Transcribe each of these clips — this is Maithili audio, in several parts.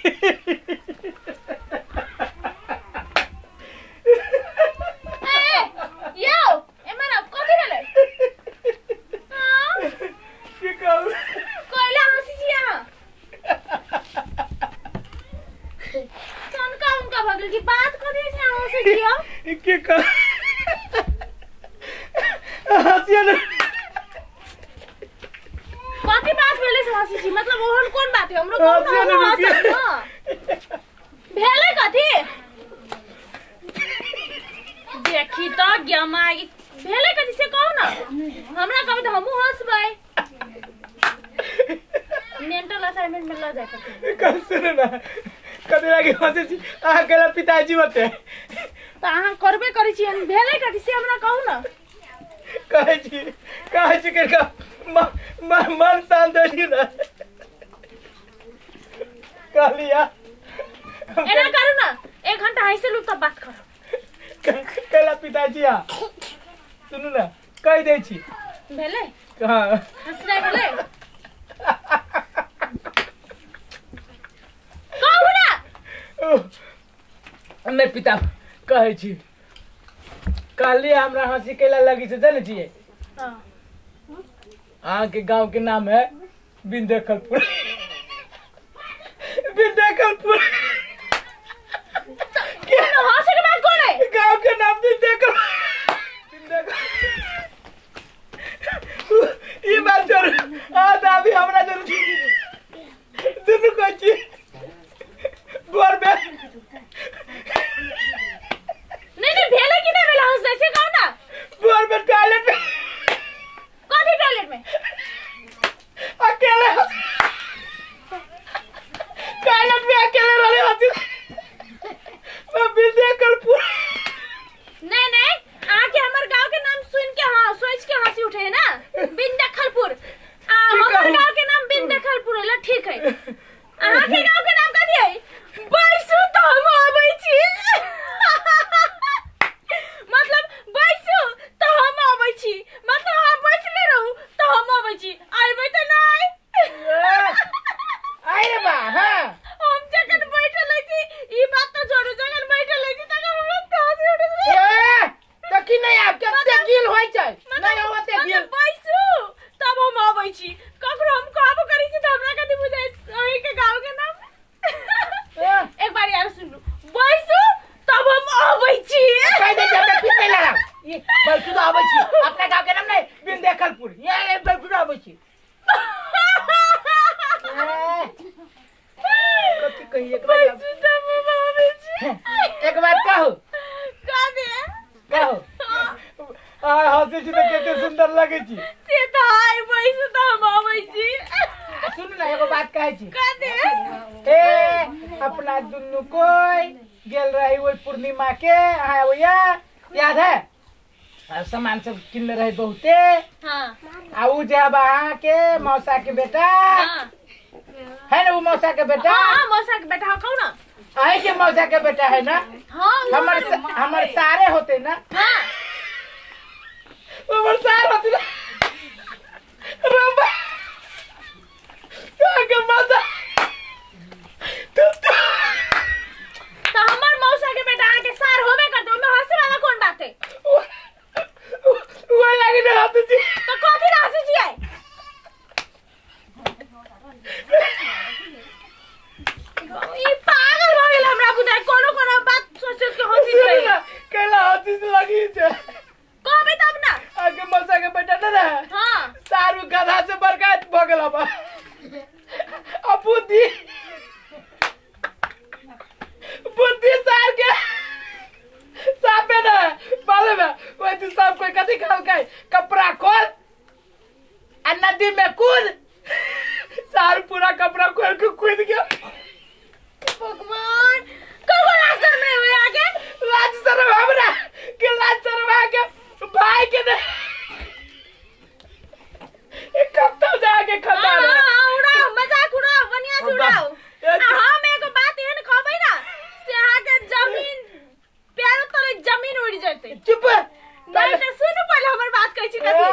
ए यौ एमन कथि भेलै? हां की कहू? कोइला हँसी छी अहाँ? कनका उनका भऽ गेल कि बात कथि छै अहाँ हँसै छी यौ? की कहू हँसिया ने कथि बात भेलै से हँसी छी? मतलब ओहन कोन बात है? हमरो कहू हँसिया न ने हमहूँ रुकिए। हँसब न। भेलै कथि? देखी त गमाई भेलै कथि से कहू न। हमरा कहबै त हमहूँ हँसबै। मेंटल असाइनमेंट में ल जाय पड़तै। कह सुनू ना कथी लागी हँसै छी अहाँ कहला पिताजी होते त अहाँ करबे करै छी भेलै कथि से हमरा कहू न। कहै छी के मन शांत होइ छी ना कहलिया एना करू न 1 घंटा हँसि लू तब बात करू। कहला पिताजी आ सुनू ना कहि दै छी। भेलै? हाँ हँसनाइ भेलै? कहू न। नहि पिता कहै छी कहलियै हमरा हँसी कैला लगी छै जानै छियै? हाँ अहाँके गाँव के नाम है बिंदेखलपुर। बिंदेखलपुर कोनो हँसै के बात कोन है? गाँव के नाम बिंदेखल ई बात जरूर हाँ दादी हमरा जरूर दुनू कहै छी बोर में नहीं नहीं भेलै कि नहीं भेलै हँसनाइ से कहू न। बोर में टॉयलेट में कथी टॉयलेट में? अकेले टॉयलेट में अकेले रहले हँसी मैं बिंदेखलपुर। नहीं नहीं अहाँके हमर गांव के नाम सुन के हाँ सोच के हंसी उठे है ना बिंदखलपुर। आ की हमर कहू? गांव के नाम बिंदखलपुर है ठीक है। अहाँके गांव के नाम कथी है? बैसू त हम आबै छी। मतलब बैसू त हम आबै छी, मतलब अहाँ बैसले रहू त हम आबै छी, आबै त नहीं। आइ बा हाँ हम जखन बैठल छी ई बात त छोड़ू जखन बैठल छी तखन हमरा त हंसी उठे ए त की नहीं आब कते गिल होय छै नहीं होते गिल। मतलब बैसू तब हम आबै छी। ककरो हम कहबो करै छी त हमरा कथी बुझाइ अहीं के गाँव के नाम। एक बार यार सुन लू बैसू तब हम आबै छी। कहि दे हमरा पीट नहीं लगा ई बैसू त आबै छी अपना गांव के नाम नहीं बिंदेखलपुर ये बैसू त आबै छी। कथी कही एक बार बैसू तब हम आबै छी। एक बात कहू कह दे कहू आ हँसै छी त कते सुंदर लगै छी से त हाय बैसू त हम आबै छी। सुन ना एगो बात कहै छी। कह दे। ए अपना दुनू कोई गेल रही ओहि पूर्णिमा के अहाँ अबैया याद है? आ सामान सब किनले रहे बहुते। हाँ आ उ जे अब अहाँ के मौसा के बेटा हाँ है ना उ मौसा के बेटा? हाँ मौसा के बेटा कहू ना। अहीं के मौसा के बेटा है ना? हाँ हमर सारे होते ना। हाँ हमर सार होते ना रबा के मौसा तो हमर मौसा के बेटा अहाँ के सार होबे करते ओमे हंसे वाला कोन बात है? वो लागे ना हंसै छी तो कथी ला हंसै छियै? ई पागल भऽ गेल हमरा बुझाइ कोनो कोनो बात सोच सोच के हंसी सुनू छै। ना कैला हंसी से लगी छै कहबै तब ना। अहाँके मौसा के बेटा न रहे हाँ सारू गधा से बड़का भऽ गेल अब आ बुद्धि बुद्धि सार के साफे न मालूम है वही तो सब कोई कथी कहलकै कपड़ा खोल आ नदी में कूद सार पूरा कपड़ा खोल के कूद गया। भगवान कबो लाज शर्म नहीं होय आगे? लाज शर्म हमरा के लाज शर्म आगे भाई के ने कब तक जाके खता हाँ, रहे। हाँ, उड़ाओ मजाक उड़ाओ बढ़िया से उड़ाओ। ए, आ हम एगो बात एहन कहबै ना से अहाँ के जमीन पैरो तले जमीन उड़ जेतै। चुप नहीं त सुनू पहिले हमर बात कहै छी कथी।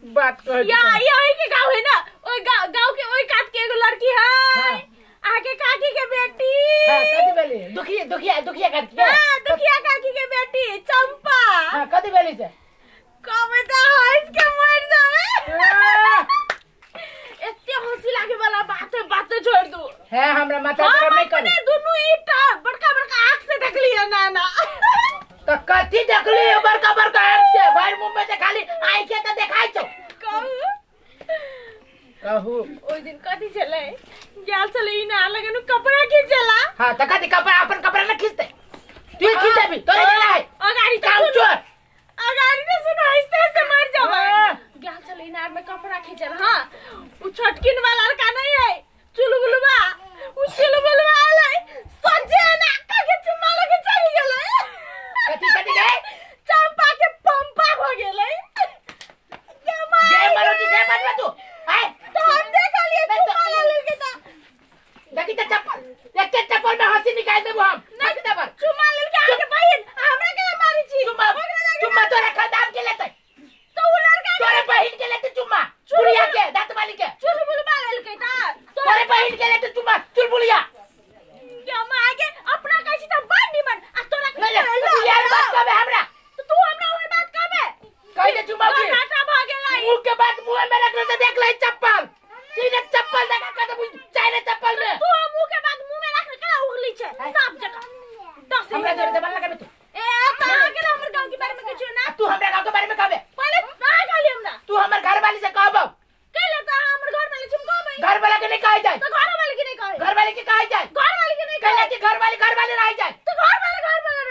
बात कहै छी या यही के गाँव है ना ओइ गाँव के ओइ कात के एगो लड़की है। हाँ। अहाँ दुखिया दुखिया काकी के। हां, दुखिया काकी के बेटी चंपा। हां, कथी भेलै से? कहबै त हंस के मर जाबे। एते हंसी लागे वाला बात बात छोड़ दू। है हमरा माथा गरम नहीं करू। दुनू ईटा बड़का बड़का आंख से देखलिए ना ना। त कथी देखली बड़का बड़का आंख से? भर मुंह में से खाली आंखे त देखाई छौ। कहू कहू ओइ दिन कथी छलै? गेल छलै ई ना लगन कपड़ा खींचला। हां, त कथी कपड़ा अपन कपड़ा न खींचते? तू खींच देबी तोरे जेना है। अगाड़ी काम चोर। अगाड़ी त सुन हंसते हंसते मर जाबै। गेल छलै इनार में कपड़ा खींचल। हां, उ छोटकिन वाला लड़का नहीं है चुलबुलवा, उ चुलबुलवा आलै सजे ना के चुम्मा लगे चलि गेलै। कथी कथी गए? चंपा के पंपा हो गेलै। जय मरोजी से बजबे तू। आय तो हम देखलिए चुम्मा लेलकै त देखी त चप्पल एक चप्पल में हंसी निकाल देबो हम। नहीं देबर चुम्मा लेलकै अहाँ के बहिन हमरा के मारै छी। चुम्मा चुम्मा तोरा खानदान के लेतै। तो उ लड़का तोरे बहिन के लेतै चुम्मा, चुड़िया के दांत वाली के चुलबुलवा लेलकै त तोरे बहिन के लेतै चुम्मा चुलबुलिया। के हम आगे अपना कहै छी त बड़ निमन आ तोरा तू यार बात कहबे हमरा। तो तू हमरा ओहन बात कहबे? कहि दे चुम्मा के घाटा भ गेलै। मुंह के बात मुंह में रखले से देख ले चप्पल सीधे चप्पल देखा के त बुझ चाहे चप्पल में। तू मुंह के बात मुंह में रख के उगली छै साफ जगह। दस हमरा जोरे दबल लगाबे तू। ए त आगे हमर गांव के बारे में किछु ना। तू हमरा गांव के बारे में कहबे? पहिले ना खाली हमरा। तू हमर घर वाली से कहबो? कहले त हमर घर वाली से कहबे। घर वाला के नहीं कहे जाए। तो घर वाले के नहीं कहे। घर वाले के कहे जाए। घर वाले के नहीं कहले कि घर वाले रह जाए। तो घर वाले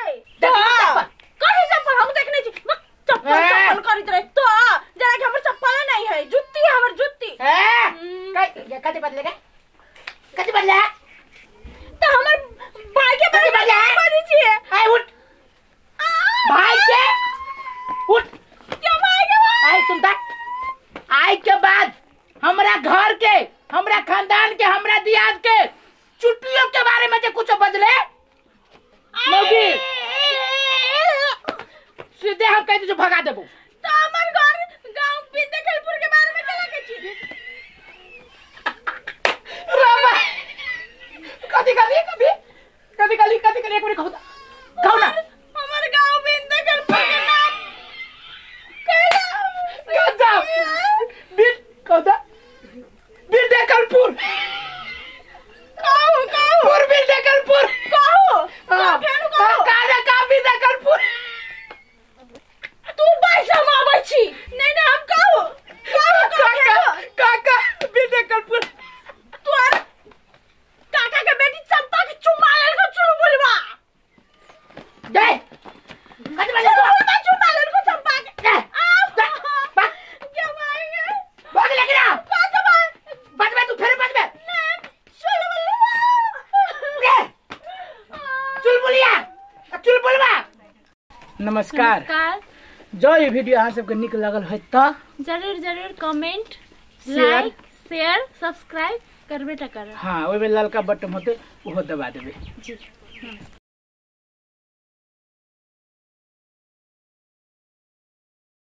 रहे। चप्पल कहि चप्पल हम देखने छी चप्पल चप्पल करैत रहे तो जरा कि हमर चप्पल नहीं है जुत्ती है हमर जुत्ती। ए कथी बदले कथी बदले? तो हमर भाई के बारे में बजै छी। आय उठ भाई के उठ क्या भाई के आय सुनता आय के बाद हमरा घर के हमरा खानदान के हमरा दियाद के चुटियों के बारे में जे कुछ बदले मौगी सीधे हम कह दे भगा देबो। तो हमर घर गांव बिंदखलपुर के बारे में केला के छी? रामा कथी कथी कथी कथी कथी कथी कथी एक मिनट कहू कहू ना। हमर गांव बिंदखलपुर के नाम कहला गजब बिन कहू बिंदखलपुर कहू कहू पुर बिंदखलपुर कहू फेरू कहू काना का बिंदखलपुर। तू बाइस हम आबै छी नहीं नहीं हम कहू कहू काका काका बिंदखलपुर तोर काका के बेटी चंपा के चुम्मा लेलको चुलबुलवा। दे कथी बजे चुलबुलवा चुम्मा लेलको चंपा के। आ क्या भाई भाग लेके ना बात बजबे तू फेर बजबे। चुलबुलवा दे चुलबुलिया चुलबुलवा। नमस्कार। जो ये वीडियो अहाँ सबके नीक लगल होय त जरूर जरूर कमेंट लाइक शेयर सब्सक्राइब करबे टा करब। हाँ, ओहिमे ललका बटन होते ओहो दबा देबै। जी नमस्कार।